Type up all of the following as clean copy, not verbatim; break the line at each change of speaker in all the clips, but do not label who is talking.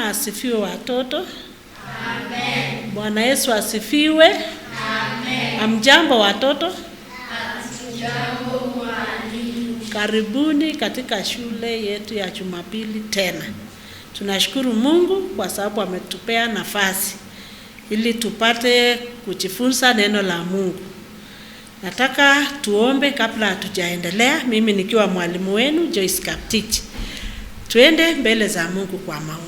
Bwana asifiwe watoto. Amen. Bwana Yesu asifiwe. Amen. Hamjambo watoto?
Hatujambo mwalimu.
Karibuni katika shule yetu ya Jumapili tena. Tunashukuru Mungu kwa sababu ametupea nafasi ili tupate kujifunza neno la Mungu. Nataka tuombe kabla hatujaendelea, mimi nikiwa mwalimu wenu Joyce Kaptich. Tuende mbele za Mungu kwa maombi.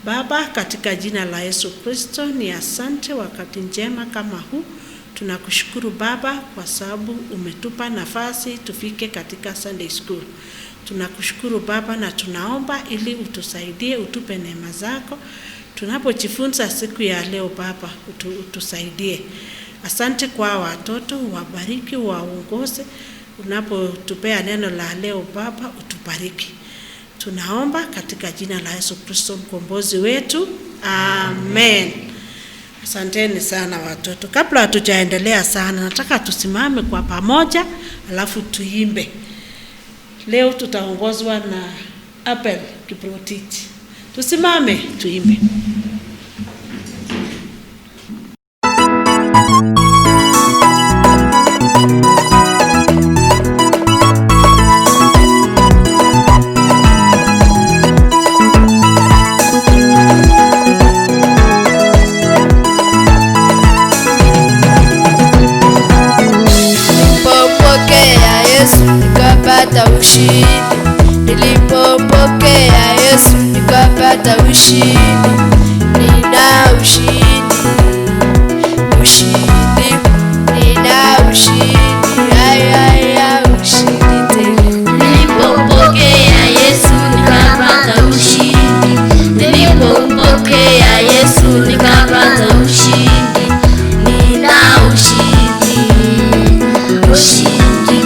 Baba, katika jina la Yesu Kristo, ni asante wakati njema kama huu. Tunakushukuru Baba kwa sababu umetupa nafasi tufike katika Sunday School. Tunakushukuru Baba na tunaomba ili utusaidie, utupe neema zako. Tunapojifunza siku ya leo Baba, utusaidie. Asante kwa watoto, wabariki, waongoze. Unapotupea neno la leo Baba, utubariki. Tunaomba katika jina la Yesu Kristo mkombozi wetu. Amen. Asanteni sana watoto. Kabla hatujaendelea sana, nataka tusimame kwa pamoja alafu tuimbe. Leo tutaongozwa na Abel Kiprotich. Tusimame tuimbe.
Nilipopokea Yesu nikapata ushindi. Nilipopokea Yesu nikapata ushindi. Nina ushindi, ushindi, nina ushindi, ay ay ay, ushindi tele.
Nilipopokea Yesu nikapata ushindi. Nilipopokea Yesu nikapata ushindi. Nina ushindi, ushindi,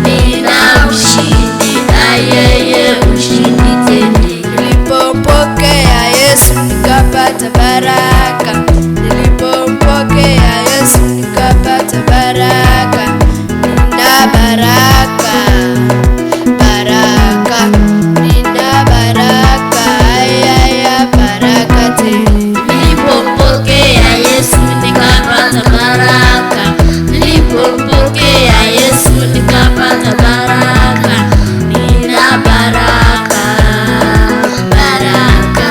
nina ushindi, ayeye ushindi tele.
Nilipopokea Yesu nikapata baraka. Nilipopokea Yesu nikapata baraka. Nina baraka, baraka, nina baraka, ay ay ay, baraka tele.
Nilipopokea Yesu nikapata baraka. Nilipopokea Yesu nikapata baraka. Nina baraka, baraka,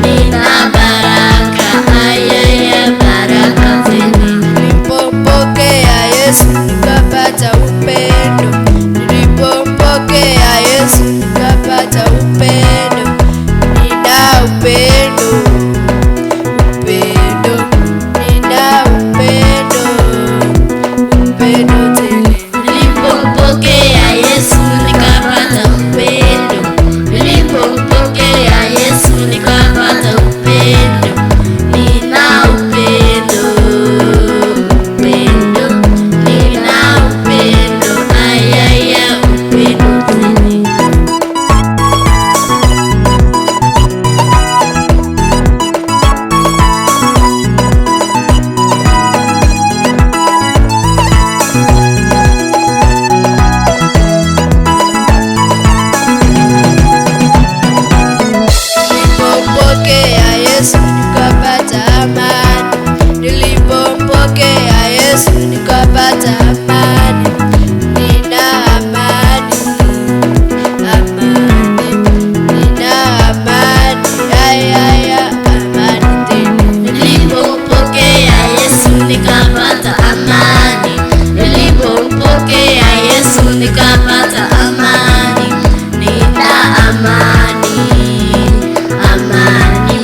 nina baraka, ayeye baraka tele.
Nilipopokea Yesu nikapata upendo. Nilipopokea Yesu nikapata upendo. Nina upendo, upendo, nina upendo, upendo tele.
Nilipopokea Yesu nikapata upendo. Nilipopokea Yesu nikapata upendo. Nina upendo, upendo, nina upendo, ayaya upendo tele.
Nilipopokea Yesu nikapata amani. Nilipopokea Yesu nikapata amani. Nina amani, amani, nina amani, ay ay ay, amani tele.
Nilipopokea Yesu nikapata amani. Nilipopokea Yesu nikapata amani. Nina amani, amani,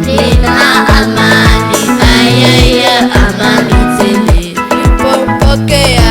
nina amani, ayaya amani tele.
Nilipopokea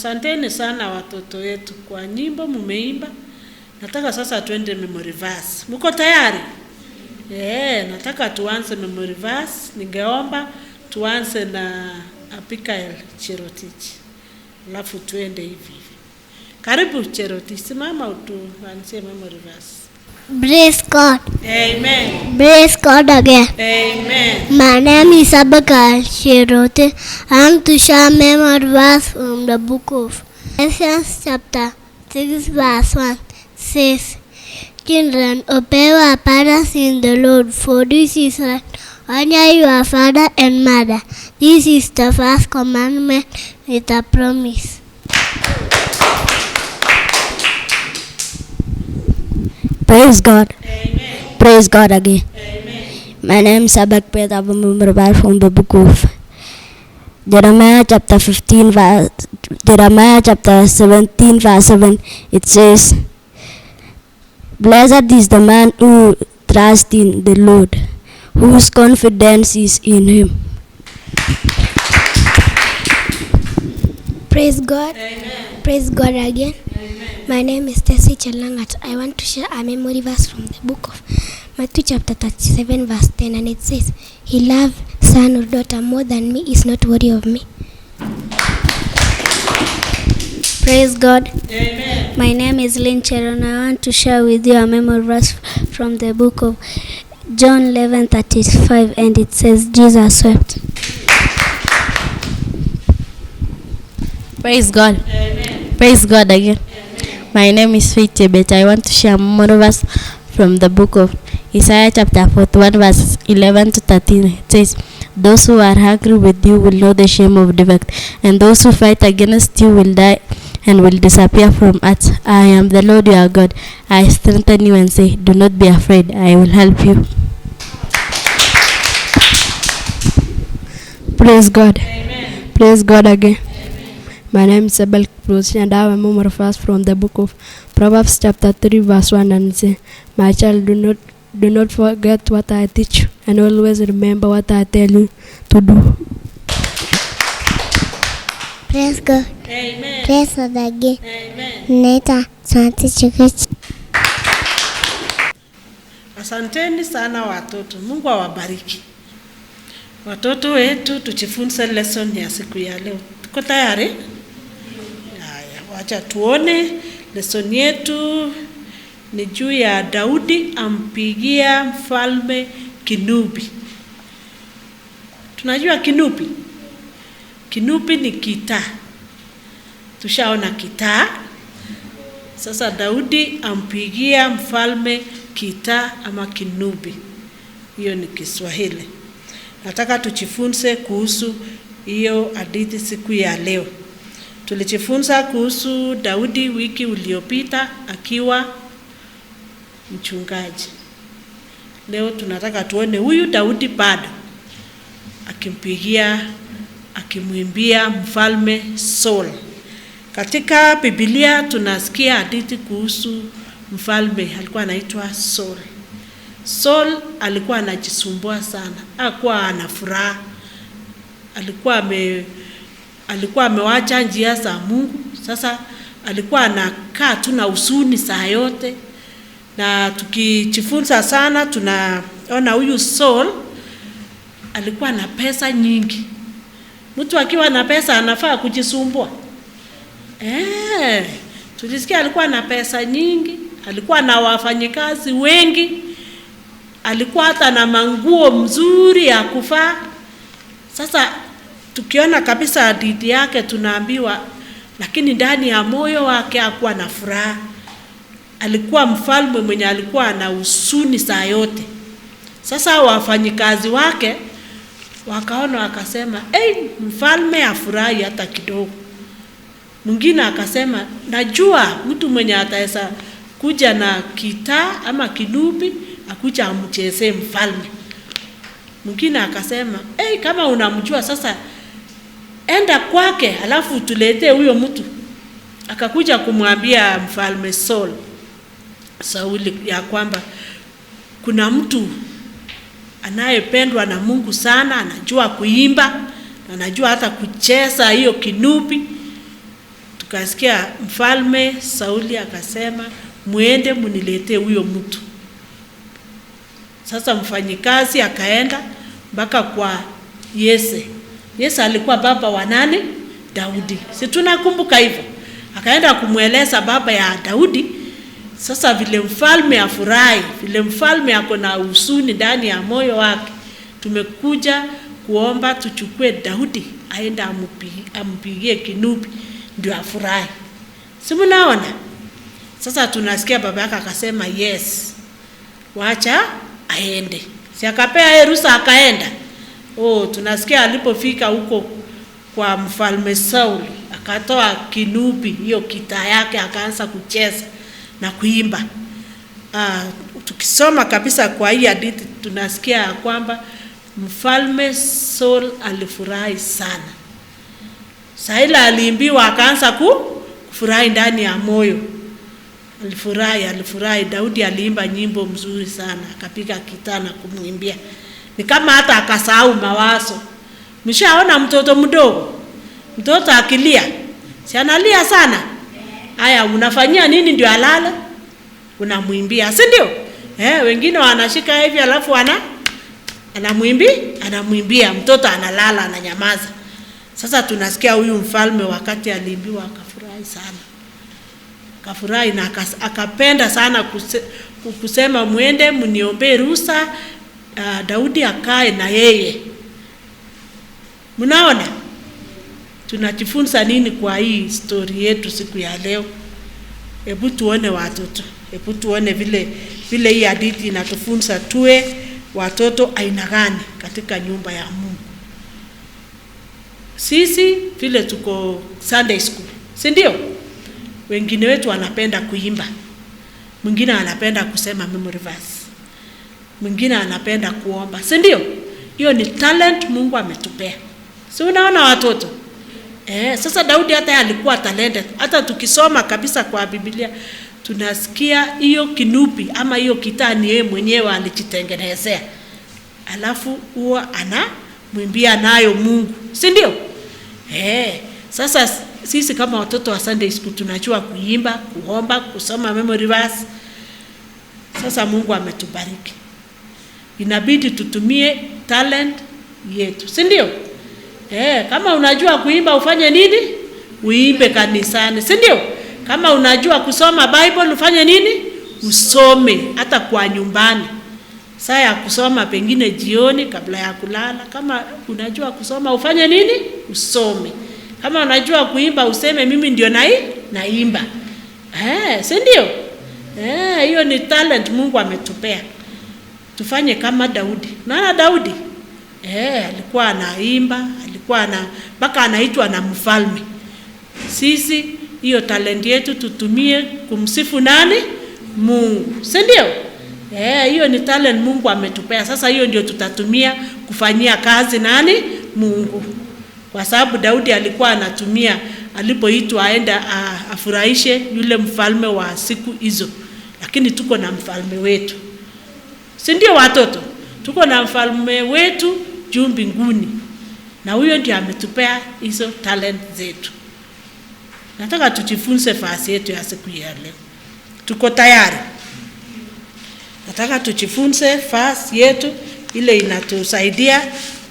Asanteni sana watoto wetu kwa nyimbo mumeimba. Nataka sasa tuende memory verse. Mko tayari? Nataka tuanze memory verse. Ningeomba tuanze na Abigail Cherotich. Alafu tuende hivi hivi. Karibu Cherotich, simama utuanzie memory verse.
Praise God.
Amen.
Praise God again.
Amen.
My name is Abigail Cherotich. I'm to share memory verse from the book of Ephesians chapter 6 verse 1 says, Children, obey your parents in the Lord, for this is right. Honor your father and mother. This is the first commandment with a promise.
Praise God.
Amen.
Praise God again.
Amen.
My name is Abak Peta from the book of Jeremiah chapter 15 verse Jeremiah chapter 17 verse 7. It says, Blessed is the man who trusts in the Lord, whose confidence is in him.
Praise God.
Amen.
Praise God again.
Amen.
My name is Tessie Chelangat. I want to share a memory verse from the book of Matthew chapter 37 verse 10, and it says, He loved son or daughter more than me is not worthy of me.
Praise God.
Amen.
My name is Lynn Cheron. I want to share with you a memory verse from the book of John 11:35, and it says, Jesus wept.
Praise God.
Amen.
Praise God again. My name is Faith Chebet. I want to share more verse from the book of Isaiah chapter 41 verse 11 to 13. It says, Those who are angry with you will know the shame of defeat, and those who fight against you will die and will disappear from earth. I am the Lord your God. I strengthen you and say, Do not be afraid. I will help you.
Praise God.
Amen.
Praise God again. My name is Abel Cruz, and I have a memory verse from the book of Proverbs chapter 3 verse 1, and say, My child, do not forget what I teach you, and always remember what I tell you to do.
Praise God.
Amen.
Praise God again.
Amen.
Naitwa Asante Chikech.
Asanteni sana watoto. Mungu awabariki. Watoto wetu, tujifunze lesson ya siku ya leo. Tuko tayari? Haya, wacha tuone lesson yetu ni juu ya Daudi ampigia mfalme kinubi. Tunajua kinubi? Kinubi ni kitaa. Tushaona kitaa. Sasa Daudi ampigia mfalme kitaa ama kinubi. Hiyo ni Kiswahili. Nataka tujifunze kuhusu hiyo hadithi siku ya leo. Tulijifunza kuhusu Daudi wiki uliopita akiwa mchungaji. Leo tunataka tuone huyu Daudi bado akimpigia, akimwimbia mfalme Saul. Katika Biblia tunasikia hadithi kuhusu mfalme alikuwa anaitwa Saul. Saul alikuwa anajisumbua sana, hakuwa ana furaha. Alikuwa amewacha njia za Mungu. Sasa alikuwa anakaa tu na huzuni saa yote. Na tukijifunza sana tunaona huyu Saul alikuwa na pesa nyingi. Mtu akiwa na pesa anafaa kujisumbua. Tulisikia alikuwa na pesa nyingi, alikuwa na wafanyikazi wengi, alikuwa hata na manguo mzuri ya kuvaa. Sasa tukiona kabisa hadithi yake tunaambiwa, lakini ndani ya moyo wake hakuwa na furaha. Alikuwa mfalme mwenye alikuwa na huzuni saa yote. Sasa wafanyikazi wake wakaona wakasema, "Ei, mfalme afurahi hata kidogo." Mwingine akasema, "Najua mtu mwenye ataweza kuja na kitaa ama kinubi akuja amchezee mfalme." Mwingine akasema, "Ei, kama unamjua sasa enda kwake alafu tuletee huyo mtu." Akakuja kumwambia mfalme Sauli ya kwamba kuna mtu anayependwa na Mungu sana, anajua kuimba, anajua hata kucheza hiyo kinubi. Tukasikia mfalme Sauli akasema, muende muniletee huyo mtu. Sasa mfanyikazi akaenda mpaka kwa Yese. Yese alikuwa baba wa nani? Daudi. Si tunakumbuka hivyo? Akaenda kumweleza baba ya Daudi. Sasa vile mfalme afurahi, vile mfalme ako na huzuni ndani ya moyo wake, tumekuja kuomba tuchukue Daudi aende ampigie kinubi ndio afurahi. Si mnaona? Sasa tunasikia baba yake akasema yes, wacha aende. Si akapea yeye ruhusa akaenda. Oh, tunasikia alipofika huko kwa mfalme Sauli, akatoa kinubi hiyo kita yake akaanza kucheza na kuimba. Tukisoma kabisa kwa hii hadithi tunasikia ya kwamba mfalme Saul alifurahi sana. Saila aliimbiwa akaanza kufurahi ndani ya moyo. Alifurahi. Daudi aliimba nyimbo mzuri sana, akapiga kitaa na kumuimbia. Ni kama hata akasahau mawazo. Mshaona mtoto mdogo? Mtoto akilia, si analia sana? Haya, unafanyia nini ndio alale? Unamuimbia, si ndio? Wengine wanashika hivi alafu anamuimbia, mtoto analala, ananyamaza. Sasa tunasikia huyu mfalme wakati aliimbiwa akafurahi sana. Akafurahi na akapenda sana kusema muende mniombe ruhusa Daudi akae na yeye. Mnaona? Tunajifunza nini kwa hii story yetu siku ya leo? Hebu tuone watoto. Hebu tuone vile hii hadithi inatufunza tuwe watoto aina gani katika nyumba ya Mungu. Sisi vile tuko Sunday school, si ndio? Wengine wetu wanapenda kuimba. Mwingine anapenda kusema memory verse. Mwingine anapenda kuomba, si ndio? Hiyo ni talent Mungu ametupea. Si unaona watoto? Sasa Daudi hata alikuwa talented. Hata tukisoma kabisa kwa Biblia tunasikia hiyo kinubi ama hiyo kitaa ni yeye mwenyewe alijitengenezea. Alafu huwa anamwimbia nayo Mungu, si ndio? Sasa sisi kama watoto wa Sunday school tunajua kuimba, kuomba, kusoma memory verse. Sasa Mungu ametubariki. Inabidi tutumie talent yetu, si ndio? Kama unajua kuimba ufanye nini? Uimbe kanisani, si ndio? Kama unajua kusoma Bible ufanye nini? Usome hata kwa nyumbani. Saa ya kusoma pengine jioni kabla ya kulala. Kama unajua kusoma ufanye nini? Usome. Kama unajua kuimba useme mimi ndio naimba. Si ndio? Hiyo ni talent Mungu ametupea. Tufanye kama Daudi. Unaona Daudi? Alikuwa anaimba, alikuwa mpaka anaitwa na mfalme. Sisi hiyo talent yetu tutumie kumsifu nani? Mungu. Si ndio? Hiyo ni talent Mungu ametupea. Sasa hiyo ndio tutatumia kufanyia kazi nani? Mungu. Kwa sababu Daudi alikuwa anatumia alipoitwa aenda afurahishe yule mfalme wa siku hizo. Lakini tuko na mfalme wetu. Si ndio watoto? Tuko na mfalme wetu juu mbinguni. Na huyo ndiye ametupea hizo talent zetu. Nataka tujifunze fasi yetu ya siku ya leo. Tuko tayari? Nataka tujifunze fasi yetu ile inatusaidia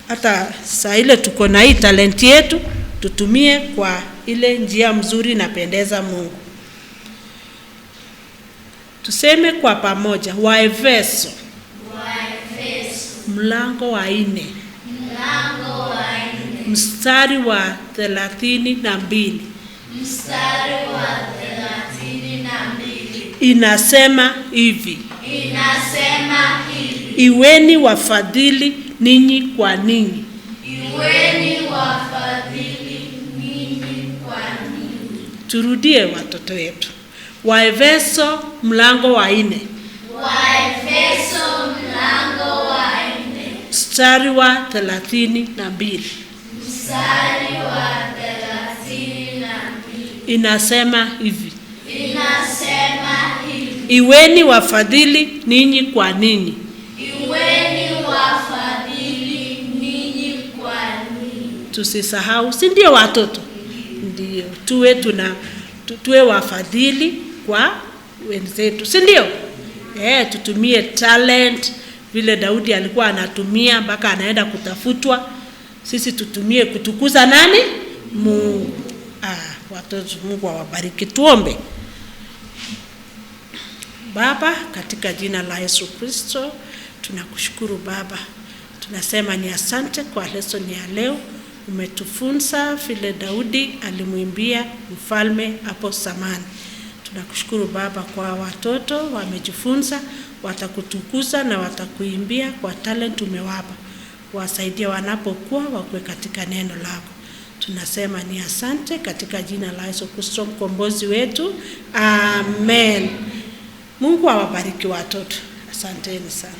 hata saa ile tuko na hii talent yetu tutumie kwa ile njia mzuri inapendeza Mungu. Tuseme kwa pamoja Waefeso. Mlango wa 4. Mstari wa 32.
Mstari wa 32.
Inasema hivi. Iweni wafadhili ninyi kwa ninyi.
Iweni wafadhili ninyi kwa ninyi.
Turudie watoto wetu. Waefeso mlango wa 4.
Waefeso mlango wa 4.
Mstari wa 32.
Mstari wa 32.
Inasema hivi.
Iweni
wafadhili ninyi kwa ninyi.
Iweni wafadhili ninyi kwa ninyi.
Tusisahau, si ndio watoto? Ndio, tuwe tuna tuwe wafadhili kwa wenzetu, si ndio? Tutumie talent vile Daudi alikuwa anatumia mpaka anaenda kutafutwa. Sisi tutumie kutukuza nani? Mungu. Watoto, Mungu awabariki. Tuombe. Baba, katika jina la Yesu Kristo, tunakushukuru Baba. Tunasema ni asante kwa lesson ya leo. Umetufunza vile Daudi alimwimbia mfalme hapo zamani. Tunakushukuru Baba kwa watoto wamejifunza, watakutukuza na watakuimbia kwa talent umewapa. Wasaidie wanapokuwa wakuwe katika neno lako. Tunasema ni asante katika jina la Yesu Kristo mkombozi wetu. Amen. Mungu awabariki watoto. Asanteni sana.